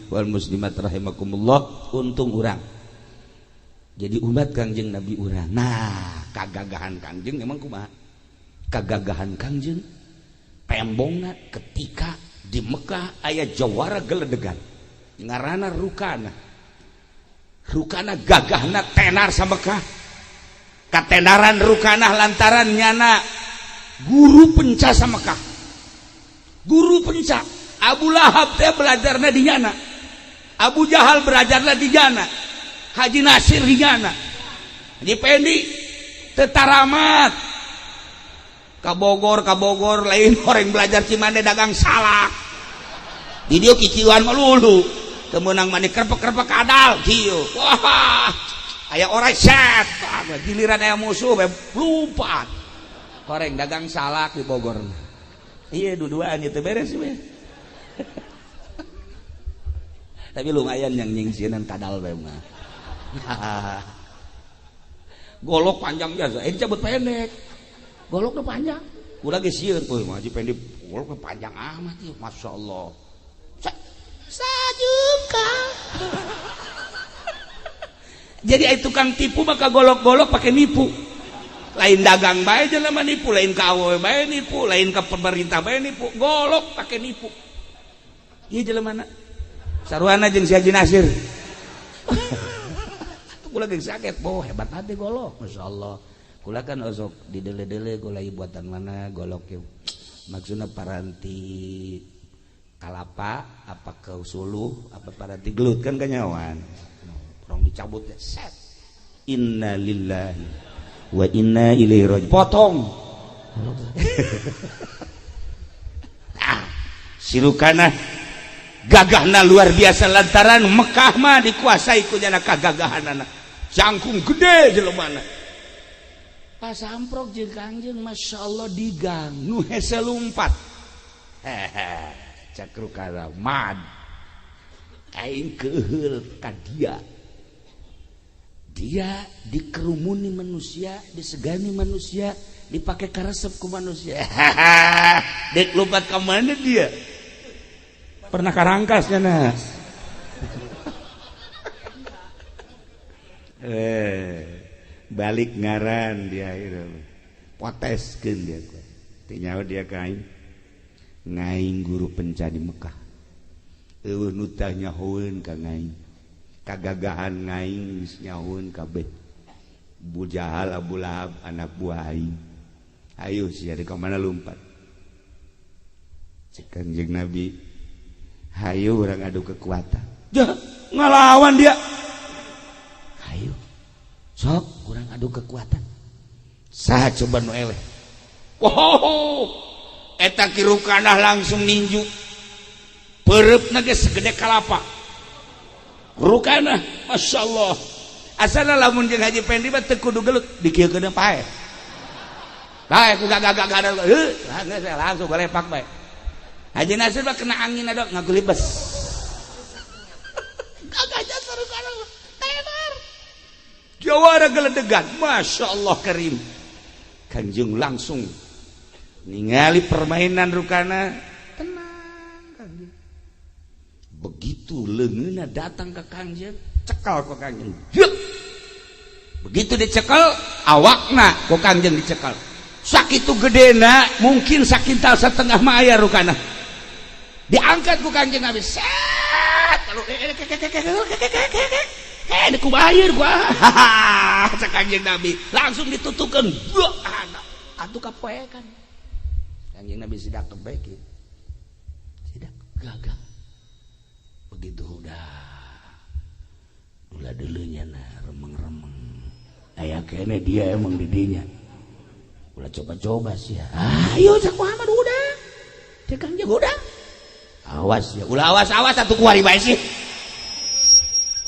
Wal muslimat rahimakumullah. Untung urang jadi umat Kangjeng Nabi urang. Nah, kagagahan Kangjeng emang kumaha? Kagagahan Kangjeng tembongna ketika di Mekah aya jawara geledegan ngaranna Rukana. Rukana gagahna tenar sa Mekah. Katenaran Rukana lantaran nyana guru penca sa Mekah. Guru penca Abu Lahab teh belajarna di nyana. Abu Jahal belajarna di nyana. Haji Nasir di nyana. Haji Pendi tetaramat ka Bogor, ka Bogor lain orang belajar Cimande, dagang salak di dia kiciuan melulu temenang mani kerpek-kerpek kadal kieu. Wah, aya orang set giliran aya musuh bae lumpat. Koreng dagang salak di Bogor. Iya, dua-duaan itu beres sih. Tapi lumayan yang nyingsieunan kadal bae mah. Golok panjang biasa, eh dicabut pendek. Goloknya panjang. Ulah ge sieun, euy Haji Pendi goloknya panjang amat ieu, masyaallah. Sajungka. Jadi ai tukang tipu maka golok-golok pakai nipu. Lain dagang bae jelema nipu, lain ka awewe bae nipu, lain ka pemerintah bae nipu, golok pakai nipu. Ieu jelema na. Saruana jeung si Haji Nasir. Kula ge sakit, boh hebat hati golok, masyaallah. Kula kan osok di dele-dele golai buatan mana golok ya. Maksudnya paranti kalapa apa ke suluh apa paranti gelut kan kanyawan. Orang dicabut ya, set. Inna lillahi wa inna ilaihi raji'un. Potong. Ah, si Rukana gagahna luar biasa lantaran Mekah mah dikuasai ku nyana kagagahanana. Jangkung gede jelemana. Pas amprok jeung Kangjeng masyaallah di gang nu hese lumpat. Hehe, cak Rukana mad. Aing keuheul ka dia. Dia dikerumuni manusia, disegani manusia, dipakai karesep ku manusia. Dek lompat ke mana dia? Pernah karangkasnya nah. Balik ngaran dia itu. Poteskeun dia. Teu dia ka aing. Ngaing guru penca di Mekah. Eueuh nu tah nyahoeun ka ngaing. Kagagahan ngaing geus nyahoeun kabeh. Abu Jahal, Abu Lahab anak buah aing. Ayo sia di ka mana lumpat. Cek Kangjeng Nabi, hayu urang adu kekuatan. Jah, ngalawan dia. Hayu. Sok urang adu kekuatan. Saha coba nu eleh. Wow, eta Ki Rukanah langsung ninju. Peureupna ge segede kalapa. Rukanah, masyaallah. Asana lamun jeung Haji Pendi mah teu kudu gelut, dikieukeun pae. Bae ku gagah-gagah heuh, langsung balepak bae. Haji Nasir mah kena angin ada ngagulibes. Gagahnya Rukana tenar. Jawara geledegan, masya Allah karim. Kanjeng langsung ningali permainan Rukana, tenang Kanjeng. Begitu leungeunna datang ke Kanjeng, cekal ku Kanjeng. Yuk. Begitu dicekal, awakna ku Kanjeng dicekal. Sakitu gedena, mungkin sakintal setengah mah aya Rukana. Diangkat ku Kanjeng Nabi. Set. Lalu kubayir gua. Cek Kanjeng Nabi langsung ditutukeun. Atuh kapoekan. Kanjeng Nabi sidak kebek. Sidak gagah. Begitu udah. Dula deuleunya na remeng-remeng. Aya kene dia emang didinya. Ulah coba-coba sih. Ayo cek Muhammad udah. Cek Kanjeng udah. Awas ya, ulah awas awas atuh kuari bae sih.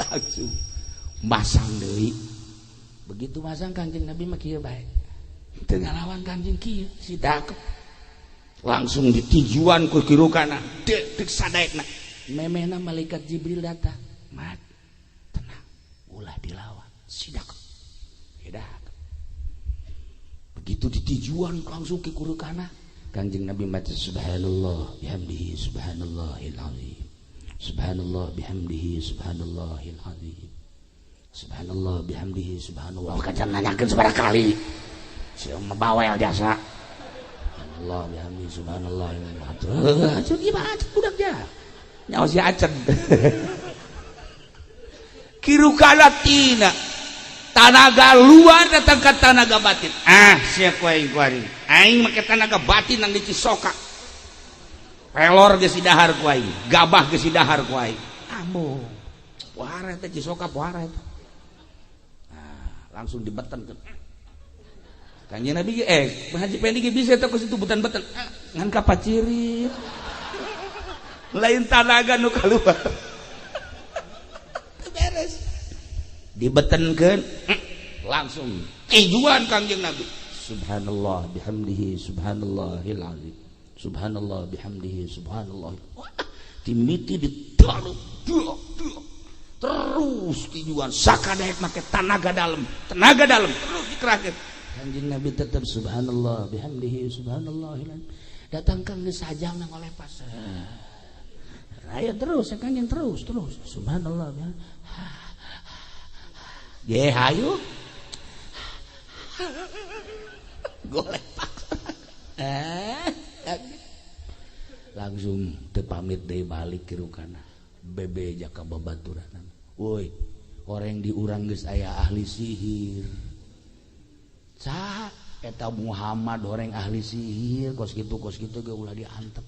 Langsung masang deui. Begitu masang Kanjeng Nabi mah kieu bae. Teu ngalawan Kanjeng kieu, si dakep. Langsung ditujuan ku Ki Rukana, dek dek sadaekna. Memehna malaikat Jibril datang. Mat, tenang, ulah dilawan, si dakep. Ya dakep. Begitu ditujuan langsung ke Rukana, Kanjeng Nabi maca subhanallah bihamdihi subhanallahil azim. Subhanallah bihamdihi subhanallahil azim. Subhanallah bihamdihi subhanallah. Kacan nanyakeun sabaraha kali. Sia mah bawel jasa. Subhanallah bihamdihi subhanallah. Acen ieu mah acen budak ja. Nyawa si acen. Kirukana tina tanaga luar datang ke tanaga batin. Ah, sia ku aing kuari. Aing make tanaga batin nang di Cisoka. Pelor geus didahar ku aing, gabah geus didahar ku aing. Ambo. Pohara eta Cisoka pohara eta. Nah, langsung dibeten ke. Kanjeng Nabi Haji Pendi ge bisa eta ku situ beten-beten. Ngan kapacirit. Lain tanaga nu kaluar. Beres. Dibetenkeun langsung tujuan Kangjeng Nabi. Subhanallah bihamdihi subhanallahil azim. Subhanallah bihamdihi subhanallah. Wah, timiti ditaruh terus tujuan sakadek make tenaga dalam terus dikerahkeun. Kanjeng Nabi tetap subhanallah bihamdihi subhanallahil azim. Datang kang geus sajam nang oleh pas. Raya terus ya kanjeng terus subhanallah bihamdihi. Ge hayu. Golek paksa. Langsung teu pamit deui balik kirukana. Bebe jaka babaturan. Woi, orang di urang geus aya ahli sihir. Saha eta Muhammad orang ahli sihir kos kitu ge ulah diantep.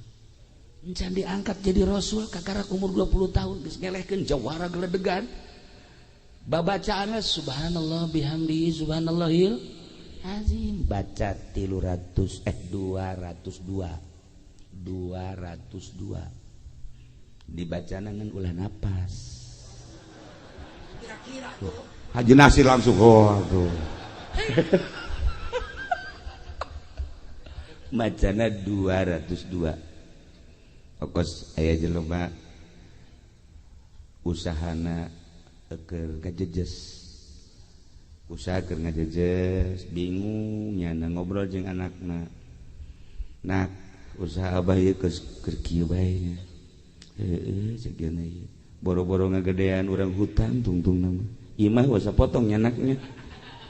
Encan diangkat jadi rasul kakarak umur 20 tahun geus ngelehkeun jawara geledegan. Babacaanna subhanallah bihamdihi subhanallahil azim. Baca 202 dibacana ngan ulah napas. Kira-kira tuh Haji Nasir langsung oh aduh. Macana 202. Okos aya jelema usahana keur ngajejes. Usaha keur ngajejes, bingung nyana ngobrol jeung anakna. Nak, usaha abah ieu keur kieu bae nya. Heueuh cek ieu. Boro-boro ngagedean urang hutang tungtungna mah. Imah wasa potong nyanaknya.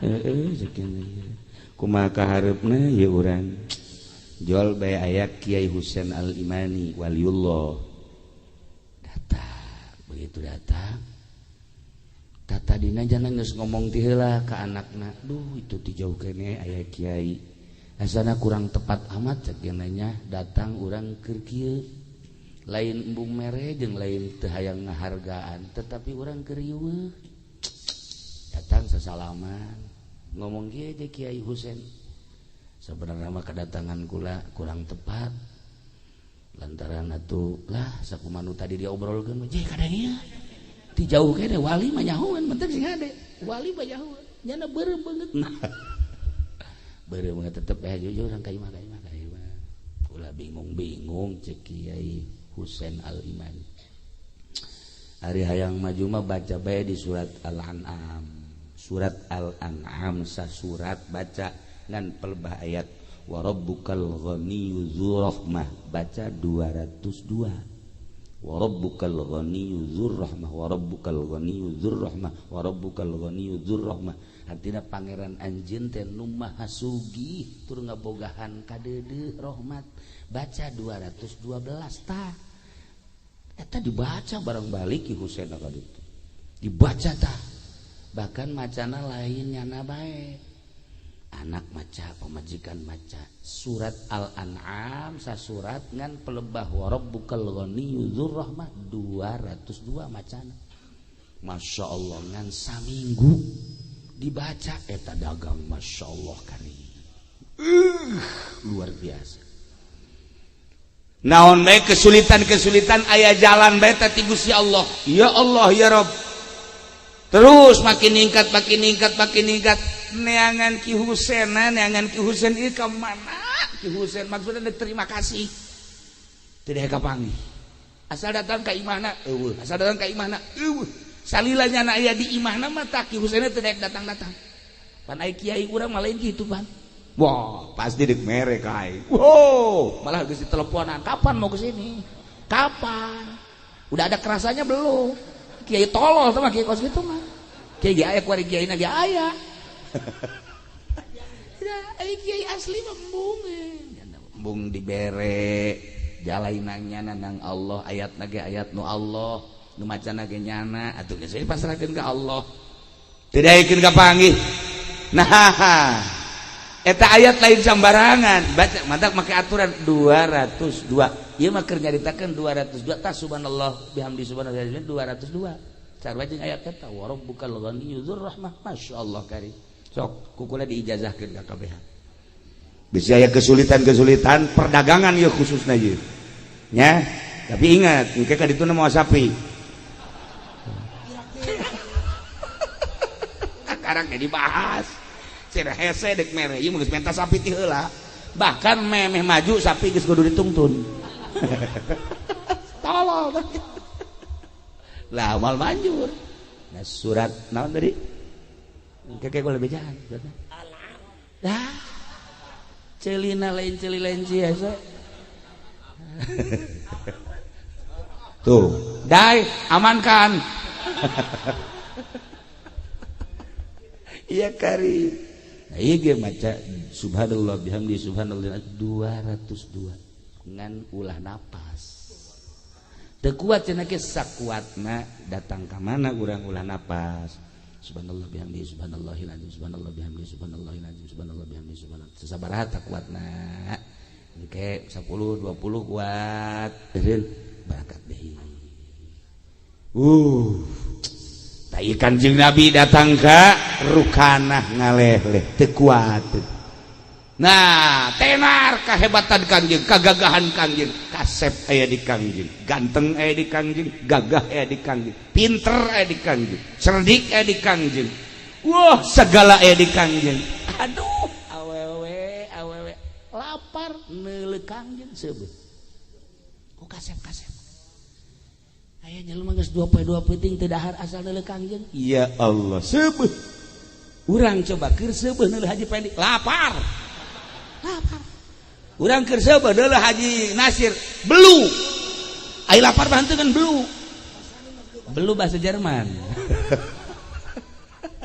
Heueuh cek ieu. Kumaha kahareupna ieu urang. Jual bae aya Kiai Husain Al-Imani waliullah. Datang, begitu datang. Tata dina jangan geus ngomong ti heula ka anakna. Duh, itu ti jauh keneh aya kiai. Asana kurang tepat amat cek nya datang urang keur kieu. Lain embung mere jeung lain teu hayang ngahargaan, tetapi urang keur riweuh. Datang sasalaman, ngomong kieu je Kiai Husain. Sebenarnya mah kedatangan kula kurang tepat. Lantaran atuh lah sakumanu tadi diobrolkeun mah je kadang ieu. Ti jauh kene wali mah nyahoan penting sing ade. Wali mah nyahoan. Nyana beureum beungeut. Beureum beungeut tetep bae jujur urang ka imah ka imah ka imah. Ulah bingung-bingung cek Kiai Husain Al-Imani. Ari hayang maju mah baca bae di surat Al-An'am. Surat Al-An'am sasurat baca ngan pelbah ayat wa rabbukal ghaniyyu dzur rahmah baca 202. Wa rabbukal ghaniyyu dzur rahmah wa rabbukal ghaniyyu dzur rahmah wa rabbukal ghaniyyu dzur rahmah. Artina pangeran anjeun teh nu maha sugih tur ngabogahan kadeudeuh rahmat. Baca 212 tah. Eta dibaca barang balik Ki Husain ka ditu. Dibaca tah. Bahkan macana lain nyana bae. Anak maca, pemajikan maca. Surat Al-An'am sasurat ngan pelebah wa rabbukal ghaniyyu dzur rahmah 202 macana. Masya Allah ngan saminggu dibaca eta dagang Masya Allah kari. Luar biasa. Naon bae kesulitan-kesulitan aya jalan bae teh ti Gusti Allah. Ya Allah ya Rabb. Terus makin ningkat makin ningkat makin ningkat neangan Ki Husain, neangan Ki Husain ieu ka mana? Ki Husain maksudna terima kasih. Tidak kapanggih. Asal datang ka imahna eueuh, asal datang ka imahna eueuh. Salila nyana aya di imahna mah tah Ki Husain teh datang-datang. Pan ai kiai urang mah lain kitu pan. Wah, pasti dek mere ka aing. Wow, malah geus diteleponan, kapan mau ke sini? Kapan? Udah ada kerasanya belum? Kiai tolol tuh mah kiai kos gitu mah. Kiai ge aya kuari kiai na ge aya. Ya, kiai asli mah embung. Embung dibere jalainannya nang Allah, ayatna ge ayat nu Allah, nu macana ge nyana, atuh geus dipasrahkeun ka Allah. Teu daekeun ka panggih. Nah, eta ayat lain sambarangan, baca mantak make aturan 202. Ieu mah keur nyaritakeun 202 tah subhanallah bihamdi subhanallah 202. Sarua jeung ayat eta wa rabbukal ghaniyyu dzur rahmah, masyaallah karim. Sok kukula diijazahkeun ka kabehan. Bisa aya kesulitan-kesulitan perdagangan ieu khususna ieu. Nya, tapi ingat, engke ka dituna moal sapi. Sekarang ge dibahas. Cenah hese dek mere ieu mah geus menta sapi ti heula. Bahkan memeh maju sapi geus kudu ditungtun. Tolol. Lah moal manjur. Nah surat naon tadi? Engke kula bejaan. Dah. Celina lain celi lain ciasa. Tuh, dai amankan. Iya kari. Nah, iya ge maca subhanallah bihamdi subhanallah 202 ngan ulah napas. Teu kuat cenah ge sakuatna datang ka mana urang ulah napas. Subhanallah bihamdi subhanallahil azim subhanallah bihamdi subhanallahil azim subhanallah bihamdi subhanallah. Sesabaraha tak kuatna. Engke 10 20 kuat. Eureun barakat deui. Tai Kanjeng Nabi datang ka Rukanah ngaleh-leh teu kuat. Nah, tenar kahebatan Kanjeng, kagagahan Kanjeng, kasep aya di Kanjeng, ganteng aya di Kanjeng, gagah aya di Kanjeng, pinter aya di Kanjeng, cerdik aya di Kanjeng. Wah, segala aya di Kanjeng. Aduh, awewe awewe lapar neuleuh Kanjeng seubeuh. Ku kasep-kasep. Aya jelema geus 2 poe 2 peuting teu dahar asal neuleuh Kanjeng. Ya Allah, seubeuh. Urang coba keur seubeuh neuleuh Haji Pendi, lapar. Lapar. Urang keur seubeuh neuleuh Haji Nasir, belu. Ai lapar mah henteu kan belu. Belu bahasa Jerman.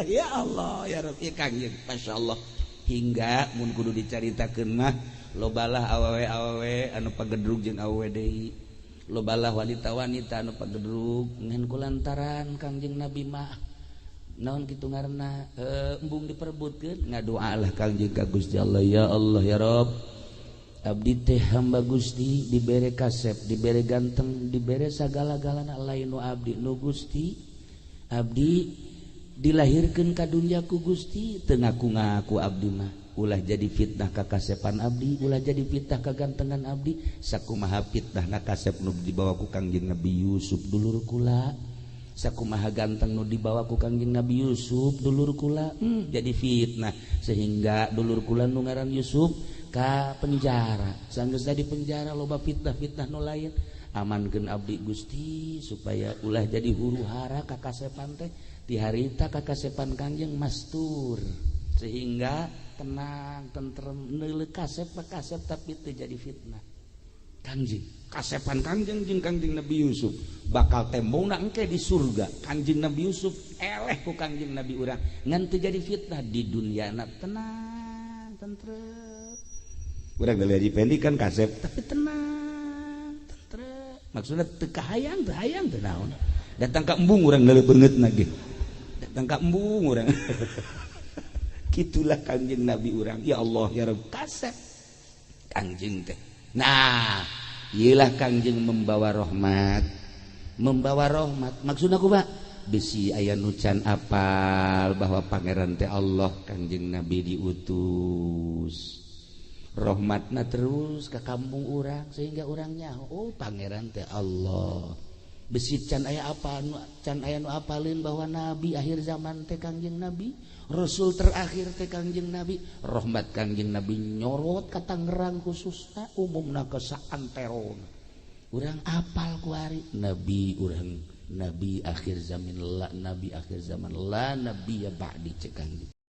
Ya Allah, ya Rabbi Kanjeng, masyaallah. Hingga mun kudu dicaritakeun mah lobalah awewe-awewe anu pagedrug jeung awewe deui. Lobalah wanita-wanita anu pagedrug ngan kulantaran Kangjeng Nabi mah naon kitu ngaranna embung diperebutkeun ngadoalah Kangjeng ka Gusti Allah, ya Allah ya Rabb, abdi teh hamba Gusti dibere kasep, dibere ganteng, dibere sagala-galana lain nu abdi nu Gusti. Abdi dilahirkeun ka dunya ku Gusti teu ngaku-ngaku abdi mah. Ulah jadi fitnah ka kasepan abdi, ulah jadi fitnah ka gantengan abdi. Sakumaha fitnah na kasep nu dibawa ku Kangjeng Nabi Yusuf dulur kula, sakumaha ganteng nu dibawa ku Kangjeng Nabi Yusuf dulur kula, jadi fitnah sehingga dulur kula nu ngaran Yusuf ka penjara. Sanggeus di penjara loba fitnah-fitnah nu lain. Amankeun abdi Gusti supaya ulah jadi huru hara ka kasepan teh. Di harita ka kasepan Kangjeng mastur sehingga tenang tentrem neuleuh kasep kasep tapi teu jadi fitnah. Kangjeng kasepan Kangjeng jeung Kangjeng Nabi Yusuf bakal tembongna engke di surga. Kangjeng Nabi Yusuf eleh ku Kangjeng Nabi urang ngan teu jadi fitnah di dunyana tenang tentrem. Urang dari Haji Pendi kan kasep tapi tenang tentrem, maksudna teu kahayang teu hayang teu naon. Datang ka embung urang neuleuh beungeutna ge, datang ka embung urang. Gitulah Kangjeng Nabi urang. Ya Allah ya Rabb, kasep Kangjeng teh. Nah, iyalah Kangjeng membawa rahmat, membawa rahmat. Maksudna ku Pak, bisi aya nu can apal bahwa pangeran teh Allah, Kangjeng Nabi diutus. Rahmatna terus ke kampung urang sehingga urang nyaho, oh pangeran teh Allah. Besi can aya apa can aya nu apaleun bahwa nabi akhir zaman teh Kangjeng Nabi, rasul terakhir teh Kangjeng Nabi. Rahmat Kangjeng Nabi nyorot ka Tangerang khususna, umumna ke saantero. Urang apal kuari nabi urang, nabi akhir zaman la nabi akhir zaman la nabi ya ba'di cek Kangjeng.